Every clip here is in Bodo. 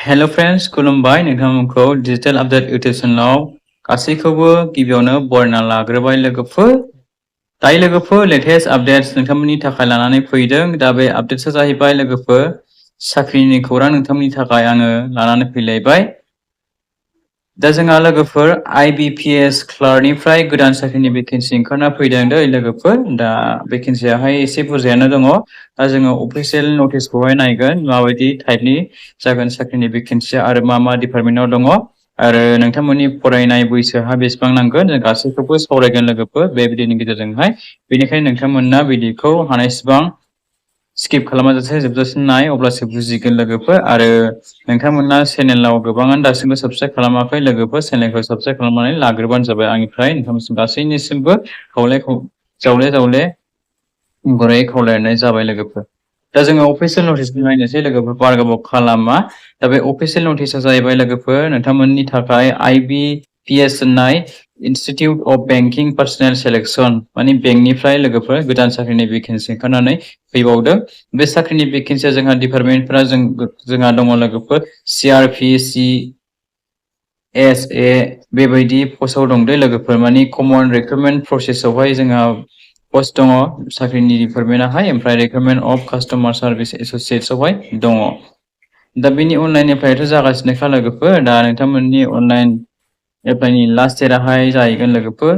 हेलो फ्रेंड्स खुलुमबाय नोंथांमोनखौ डिजिटल आपडेट इडुकेसनाव गासैखौबो गिबियावनो बरायना लाग्रोबाय लोगोफोर। दायो लोगोफोर लेटेस्ट आपडेट्स नोंथांमोननि थाखाय लानानै फैदों। दा बे आपडेट्सआ जाहैबाय लोगोफोर साख्रिनि खौरां नोंथांमोननि थाखाय आङो लानानै फैलायबाय। दा जोंहा लोगोफोर IBPS क्लार्कनिफ्राय गोदान साख्रिनि भेकेन्सि ओंखारना फैदों दै लोगोफोर। दा भेकेन्सियाहाय एसे बुरजायानो दङ। दा जोङो अफिसियेल नटिसखौहाय नायगोन माबायदि टाइपनि जागोन साख्रिनि भेकेन्सिया आरो मा डिपार्टमेन्टआव दङ आरो नोंथांमोननि फरायनाय बैसोहा बेसेबां नांगोन जों गासैखौबो सावरायगोन लोगोफोर बे भिडिअनि गेजेरजोंहाय। बेनिखायनो नोंथांमोना भिडिअखौ हानायसिबां स्किप खालामाजासे जोबजासिम नाय अब्लासो बुजिगोन लोगोफोर। आरो नोंथांमोना चेनेलाव गोबाङानो दासिमबो साबस्क्राइब खालामाखै लोगोफोर चेनेलखौ साबस्क्राइब खालामनानै लाग्रोबानो जाबाय आंनिफ्राय नोंथांमोन गासैनिसिमबो जावले गुरै खावलायनाय जाबाय लोगोफोर। दा जोङो अफिसियेल नटिसखौ नायनोसै लोगोफोर बारा गोबाव खालामा। दा बे अफिसियेल नटिसआ जाहैबाय लोगोफोर नोंथांमोननि थाखाय IBPS होननाय institute of banking personal selection माने बेंकनिफ्राय लोगोफोर गोदान साख्रिनि भेकेन्सि ओंखारनानै फैबावदों। बे साख्रिनि भेकेन्सिया जोंहा डिपार्टमेन्टफोरा जोंहा दङ लोगोफोर CRPCSA बेबायदि पस्टआव दं दे लोगोफोर माने कमन रिक्रुटमेन्ट प्रसेसआवहाय जोंहा पस्ट दङ साख्रिनि डिपार्टमेन्टआहाय ओमफ्राय रिक्रुटमेन्ट अफ कास्टमार सार्भिस एस'सियेट्सआवहाय दङ। दा बेनि अनलाइन एप्लाइआथ' जागासिनोखा लोगोफोर। दा नोंथांमोननि अनलाइन एप्लाइनि लास्ट डेटआहाय जाहैगोन लोगोफोर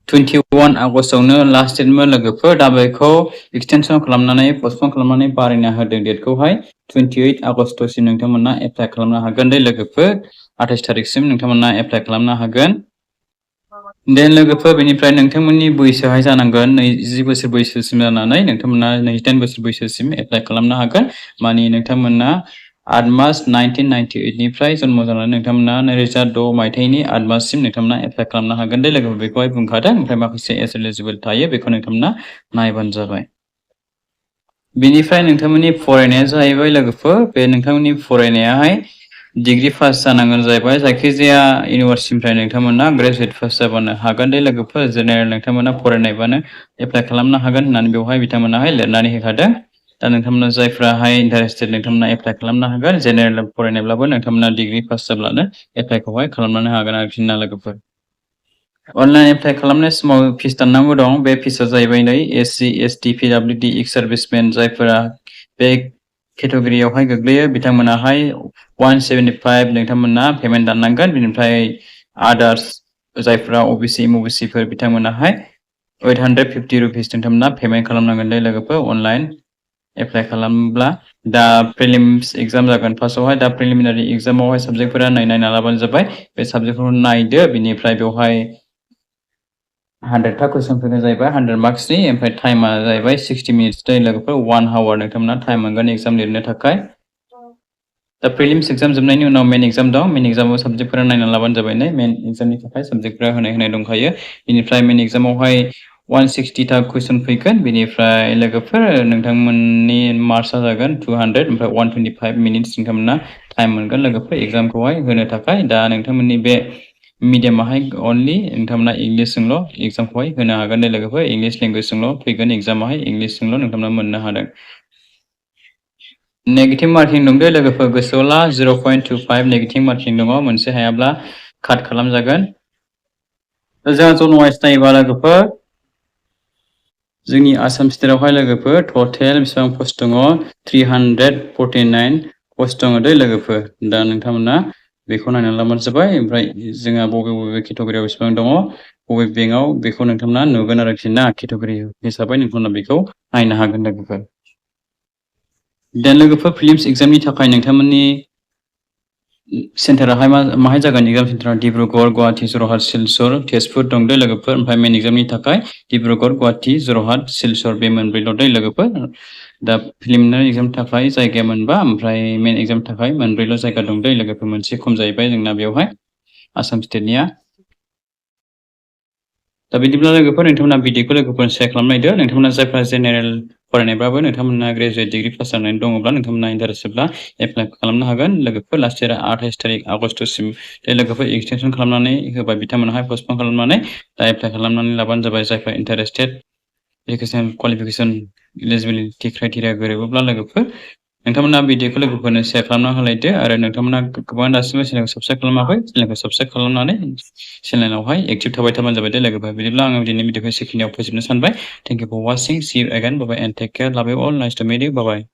21 आगस्टआवनो लास्ट डेटमोन लोगोफोर। दा बेखौ एक्सटेनसन खालामनानै पस्टपन खालामनानै बारायना होदों डेटखौहाय 28 आगस्टसिम नोंथांमोना एप्लाइ खालामनो हागोन दे लोगोफोर। 28 तारिखसिम नोंथांमोना एप्लाइ खालामनो हागोन। देन लोगोफोर बेनिफ्राय नोंथांमोननि बैसोहाय जानांगोन 20 बोसोर बैसोसिम जानानै नोंथांमोना 28 बोसोर बैसोसिम एप्लाइ खालामनो हागोन। माने नोंथांमोना 8 मार्च 1998 निफ्राय जन्म जानानै नोंथांमोना 2006 मायथाइनि 8 मार्चसिम नोंथांमोना एप्लाइ खालामनो हागोन दे लोगोफोर। बेखौहाय बुंखादों ओमफ्राय माखासे एज एलिजिबोल थायो बेखौ नोंथांमोना नायबानो जाबाय। बेनिफ्राय नोंथांमोननि फरायनाया जाहैबाय लोगोफोर बे नोंथांमोननि फरायनायाहाय डिग्री पास जानांगोन जाहैबाय जायखिजाया इउनिभार्सिटिनिफ्राय नोंथांमोना ग्रेजुवेट पास जाबानो हागोन दे लोगोफोर। जेनेरेल नोंथांमोना फरायनायबानो एप्लाइ खालामनो हागोन होननानै बेवहाय बिथांमोनाहाय लिरनानै होखादों। दा नोंथांमोना जायफ्राहाय इन्टारेस्टेड नोंथांमोना एप्लाइ खालामनो हागोन। जेनेरेल फरायनायब्लाबो नोंथांमोना डिग्री पास जाब्लानो एप्लाइखौहाय खालामनो हागोन आरोखि ना लोगोफोर। अनलाइन एप्लाइ खालामनाय समाव फिस दाननांगौ दं। बे फिसआ जाहैबाय नै SC ST PWD एक्स सार्भिसमेन जायफोरा बे केटेगरियावहाय गोग्लैयो बिथांमोनाहाय 175 नोंथांमोना पेमेन्ट दाननांगोन। बेनिफ्राय आदार्स जायफ्रा OBC MOBCफोर बिथांमोनाहाय 850 रुपिस नोंथांमोना पेमेन्ट खालामनांगोन दे लोगोफोर अनलाइन एप्लाइ खालामब्ला। दा प्रिलिम्स एग्जाम जागोन फार्स्टआवहाय। दा प्रिलिमिनारि एग्जामावहाय साबजेक्टफोरा नायना लाबानो जाबाय। बे साबजेक्टफोरखौ नायदो बिनिफ्राय बेवहाय 100टा कुइसन फैगोन जाहैबाय 100 मार्क्सनि। ओमफ्राय टाइमा जाहैबाय 60 मिनिट्स दे लोगोफोर। 1 आवर नोंथांमोना टाइम मोनगोन एग्जाम लिरनो थाखाय। दा प्रिलिम्स एग्जाम जोबनायनि उनाव मेन एग्जाम दं। मेन एग्जामाव साबजेक्टफोरा नायना लाबानो जाबाय नै मेन एग्जामनि थाखाय साबजेक्टफोरा होनाय दंखायो। बेनिफ्राय मेन एग्जामावहाय 160टा कुइसन फैगोन। बेनिफ्राय लोगोफोर नोंथांमोननि मार्क्सआ जागोन 200 ओमफ्राय 125 मिनिट्स नोंथांमोना टाइम मोनगोन लोगोफोर एग्जामखौहाय होनो थाखाय। दा नोंथांमोननि बे मिडियामाहाय अनलि नोंथांमोना इंलिसजोंल' एग्जामखौहाय होनो हागोन दे लोगोफोर। इंलिस लेंगुवेजजोंल' फैगोन एग्जामाहाय इंलिसजोंल' नोंथांमोना मोननो हादों। नेगेटिभ मार्किं दं दे लोगोफोर गोसोआव ला 0.25 नेगेटिभ मार्किं दङ। मोनसे हायाब्ला काट खालामजागोन। जोंहा जन वाइस नायोबा लोगोफोर जोंनि आसाम स्टेटआवहाय लोगोफोर टटेल बेसेबां पस्ट दङ 349 पस्ट दङ दे लोगोफोर। दा नोंथांमोना बेखौ नायनानै लाबानो जाबाय। ओमफ्राय जोंहा बबे केटेगरियाव बेसेबां दङ बबे बेंकआव बेखौ नोंथांमोना नुगोन आरोखि ना केटेगरि हिसाबै नोंथांमोना बेखौ नायनो हागोन लोगोफोर। देन लोगोफोर प्रिलिम्स एग्जामनि थाखाय नोंथांमोननि सेन्टाराहाय माहाय जागोन एग्जाम सेन्टारा डिब्रुगड़ गुवाहाटी जरहाट सिलचर तेजपुर दं दे लोगोफोर। ओमफ्राय मेन एग्जामनि थाखाय डिब्रुगड़ गुवाहाटी जरहाट सिलचर बे मोनब्रैल' दे लोगोफोर। दा प्रिलिमिनारि एग्जामनि थाखाय जायगाया मोनबा ओमफ्राय मेन एग्जामनि थाखाय मोनब्रैल' जायगा दं दे लोगोफोर। मोनसे खम जाहैबाय जोंना बेवहाय आसाम स्टेटनिया। दा बिदिब्ला लोगोफोर नोंथांमोना भिडिअखौ लोगोफोरनो शेयार खालामनायदो। नोंथांमोना जायफ्रा जेनेरेल फरायनायब्लाबो नोंथांमोना ग्रेजुवेट डिग्री पास जानानै दङब्ला नोंथांमोना इन्टारेस्टेडब्ला एप्लाइ खालामनो हागोन लोगोफोर। लास्ट डेटआ 28 तारिख आगस्टसिम दे लोगोफोर। एक्सटेनसन खालामनानै होबाय बिथांमोनहाय पस्टपन खालामनानै। दा एप्लाइ खालामनानै लाबानो जाबाय जायफ्रा interested education qualification eligibility criteria गोरोबोब्ला लोगोफोर नोंथांमोना भिडिअखौ लोगोफोरनो शेयार खालामना होलायदो आरो नोंथांमोना गोबां दासिमबो चेनेलखौ साबस्क्राइब खालामाखै चेनेलखौ साबस्क्राइब खालामनानै चेनेलावहाय एक्टिभ थाबाय थाबानो जाबाय दे लोगोफोर बिदिब्ला आङो दिनै भिडिअखौ एसेखिनियाव फोजोबनो सानबाय thank you for watching see you again bye bye and take care love you all nice to meet you bye bye